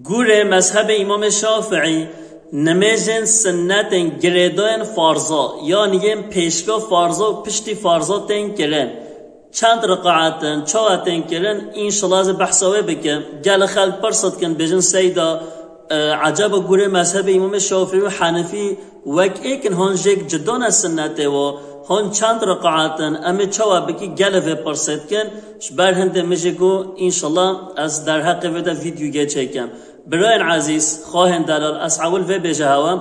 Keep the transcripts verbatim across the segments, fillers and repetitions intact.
Gurê mezhebê Îmamê Şafiî, nimêjên sinnetên girêdayên farza, yan yên pêşka farza û piştî farza tên kirin, çend reqaet in, çawa tên kirin, înşallah ez ê behsa wê bikim. Gelek xelk pirsa dikin, bêjin, Seyda, e, eceba gurê mezhebê Îmamê Şafiî û Henefî wek êk in, han jêk cida ne sinnetê wa, han çend reqaet in, em ê çawa bikî, gelek vê pirsê dikin. Ji ber hindê min jî got, înşallah ez derheqê vê de vîdyoyê çêkim. Birayên ezîz, xahên delal, ez ewil vê bêje hewe.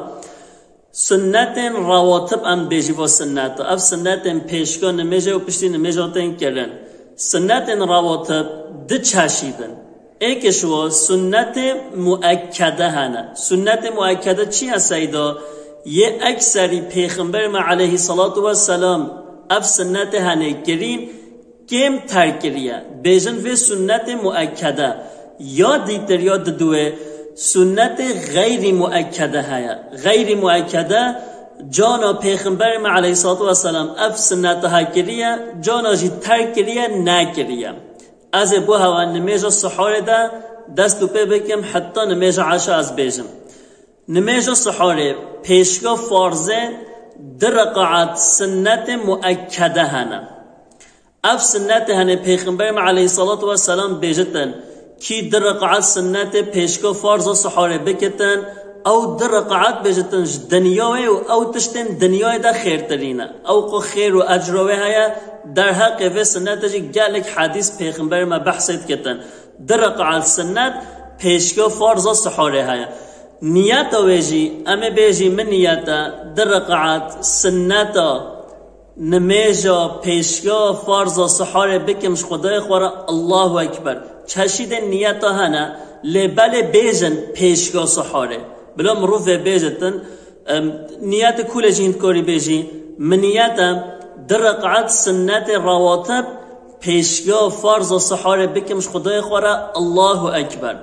Sinnetên rawatib em bêjî vo sinneta. Ev sinnetên pêşka nimêjê û piştî nimêja tên kirin. Sinnetên rawatib du çeşîd in. Êk ji wan sunnetê muekkede hene. Sunnetê muekkede çi ye Seyda? Yê ekserî Pêxemberê me aleyhissalatu vesselam ev sunnetê hene kirîn, kêm terk kiriye. Bêjin vê sunnetê muekkede. Ya dîtir ya diduwê sunnetê xeyrî muekkede heye. Xeyrî muekkede, cana Pêxemberê me aleyhissalatu vesselam ev sunnete ha kiriye, cana jî terk kiriye, nekiriye. Ez ê bo hewa nimêja siharê de dest û pê bikim, heta nimêja eşa ez bêjim. Nimêja siharê pêşka farzê du reqaet sinnetê muekkede hene. Ev sinnetê hene Pêxemberê me aleyhissalatu vesselam bêjitin, kî du reqaet sinnetê pêşka farza siharê bikitin, ew du reqaet bêjitin ji dinyayê û ew tiştên dinyayê de xêrtirî ne. Ew ku xêr û ecra wê heye, derheqê vê sinnetê jî gelek hedîs Pêxemberê me behsê dikitin. Du reqaet sinnet pêşka farza siharê heye. Niyeta wê jî, em ê bêjî, min niyete du reqaet sinneta nimêja pêşka farza siharê bikim ji Xwedayê xwe re, Allahu Ekber. Çeşîdên niyeta hene, lê belê bêjin pêşka siharê. Bila mirov vê bêjitin, em, niyetê kulê jî hîn dikarî bêjî, min niyete du reqaet sinnetê rawatib pêşka farza siharê bikim ji Xwedayê xwe re, Allahu Ekber.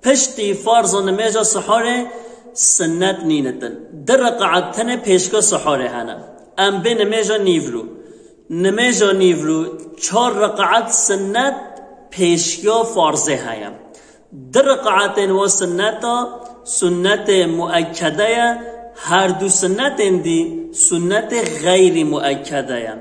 Piştî farza nimêja siharê sinnet nînitin. Du reqaet tenê pêşka siharê hene. Em bê nimêja nîvro. Nimêja nîvro çar reqaet sinnet pêşka farzê heye. Du reqaetên wa sinneta, sunnetê muekkede ye, her du sinnetên dî sunnetê xeyrî muekkede ye.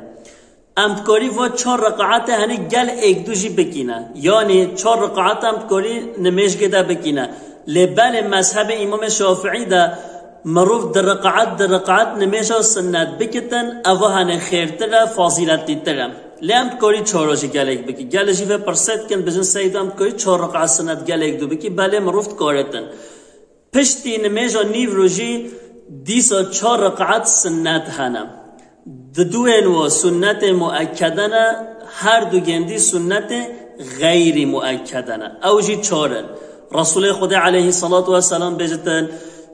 Em dikarî va çar reqaetê henî gel êk du jî bikîne. Yanî çar reqaet em dikarî nimêjgê de bikîne. Lê belê mezhebê Îmamê Şafiî de mirov du reqaet, du reqaet nimêja sinnet bikitin, eva henê xêrtir e, fazîletlîtir e. Lê em dikarî çara jî gelek bikî. Gelê jî vê pirsê dikin, bijin Seyda, em dikarî çar reqaet sinnet gel êk du bikî, belê mirov dikaritin. Piştî nimêja nîvro jî dîsa çar reqaet sinnet hene. Diduên wa sunnetê muekkede ne, her du gêndî sunnetê xeyrî muekkede ne. Ew jî çar in. Resûlê Xwedê aleyhissalatu vesselam bêjitin,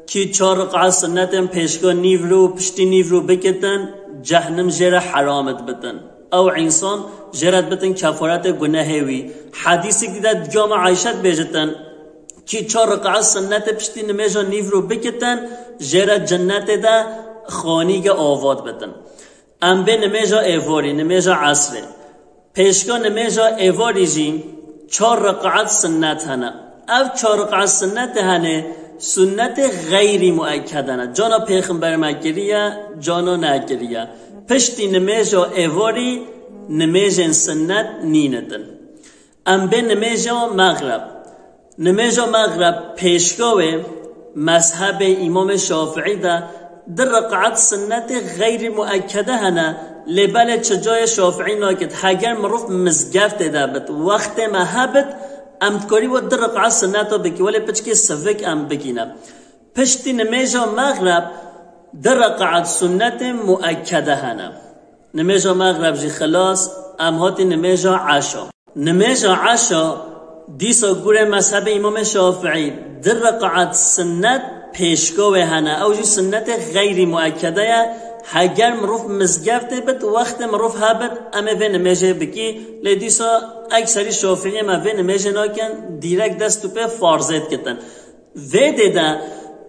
kî çar reqaet sinnetên pêşka nîvro û piştî nîvro bikitin, cehnim jê re heram dibitin. Ew însan jê re dibitin kefaretê gunehê wî. Hedîsek dî de diga me Ayşe dibêjitin, kî çar reqaet sinnetê piştî nimêja nîvro bikitin, jê re cinnetê de xanîge ava dibitin. Em bê nimêja êvorî, nimêja esrê. Pêşka nimêja êvorî jî çar reqaet sinnet hene. Ev çar reqaet sinnetê hene, sunnetê xeyrî muekkede ne. Cana Pêxember me kiriye, cana nekiriye. Piştî nimêja êvorî nimêjên sinnet nînitin. Em bê nimêja mexreb. Nimêja mexreb pêşka wê mezhebê Îmamê Şafiî de du reqaet sinnetê xeyrî muekkede hene, lê belê çi cayê Şafiî nakit. Heger mirov mizgeftê de bit, wextê me hebit, em dikarî we du reqaet sinneta bikî, welê piçkê sivik em bikîne. Piştî nimêja mexreb du reqaet sunnetê muekkede hene. Nimêja mexreb jî xilas, em hatî nimêja eşa. Nimêja eşa, dîsa gurê mezhebê Îmamê Şafiî du reqaet sinnet pêşka wê hene. Ew jî sinnetê xeyrî muekkede ye. Heger mirov mizgeftê bit, wextê mirov hebit, em ê vê nimêjê bikî. Lê dîsa ekserî Şafiîyê me vê nimêjê nakin, dîrek dest û pê farzê dikitin. Vê dê de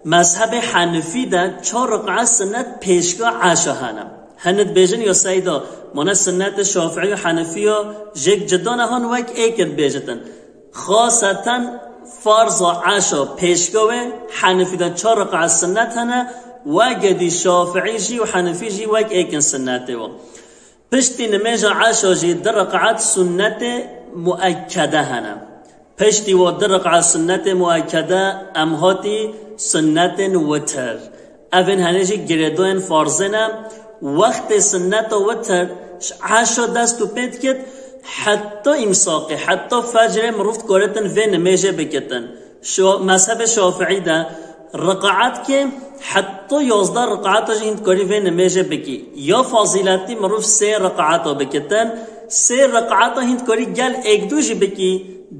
mezhebê Henifî de çar reqaet sinnet pêşka eşa hene. Hene dibêjin ya Seyda, mane sinnetê Şafiî û Henifî ya jêk cida ne, han wek êk dibêjitin. Xaseten Farza eşa pêşka wê, Henefî de çar reqat sunnet hene, weke dî Şafiî jî û Henefî jî wek êk in sunnetê wan. Piştî nimêja eşa jî du reqat sunnetê muekkede hene. Piştî wa du reqat sunnetê muekkede em hatî sunnetên witir. Evên henê jî girêdayên farzê ne. Wextê sunneta witir ji eşa dest û pê dikit, heta îmsaqê, heta fecrê mirov dikaritin vê nimêjê bikitin. Şo-, mezhebê Şafiî de reqaat ke heta yazdeh reqaata jî hîn dikarî vê nimêjê bikî. Ya fazîletî mirov sê reqaata bikitin, sê reqaata hîn dikarî gel êk du jî bikî,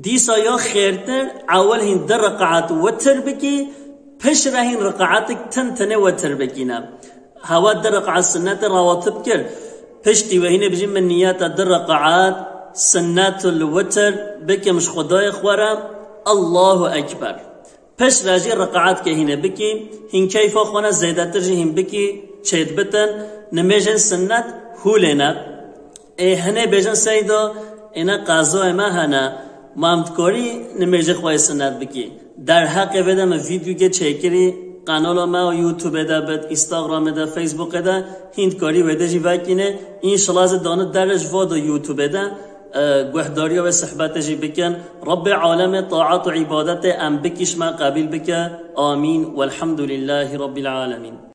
dîsa ya xêrtir ewil hîn du reqaat witir bikî, piştre hîn reqaatik tin tinê witir bikîne. Hewa du reqat sunnetê rawatib kir. Piştî wê hînê bijî min niyeta du reqat sunnetul witir bikim ji Xwedayê xwe re. Allahu Ekber. Piştre jî reqaat ke hînê bikî, hîn keyfa xwe ne zêdetir jî hîn bikî, çêdibitin, nimêjên sunnet hûlê ne. Ê hinê bêjin seyda, êne qezoyê me hene, ma em dikarî nimêjê xwe yê sunnet bikî. Derheqê vê de min vîdyoyê çêkirî, qenala me û YouTube de bit, Instagramê de, Facebookê de, hîn dikarî wê de jî vekîne. Înşallah ez ê dane derê ji va de YouTube de, e, guhdariya wê sohbetê jî bikin. Rabbê alemê taat û îbadetê em bikî ji me qebîl bike. Amîn. Welhamdulillahî Rabbil alemîn.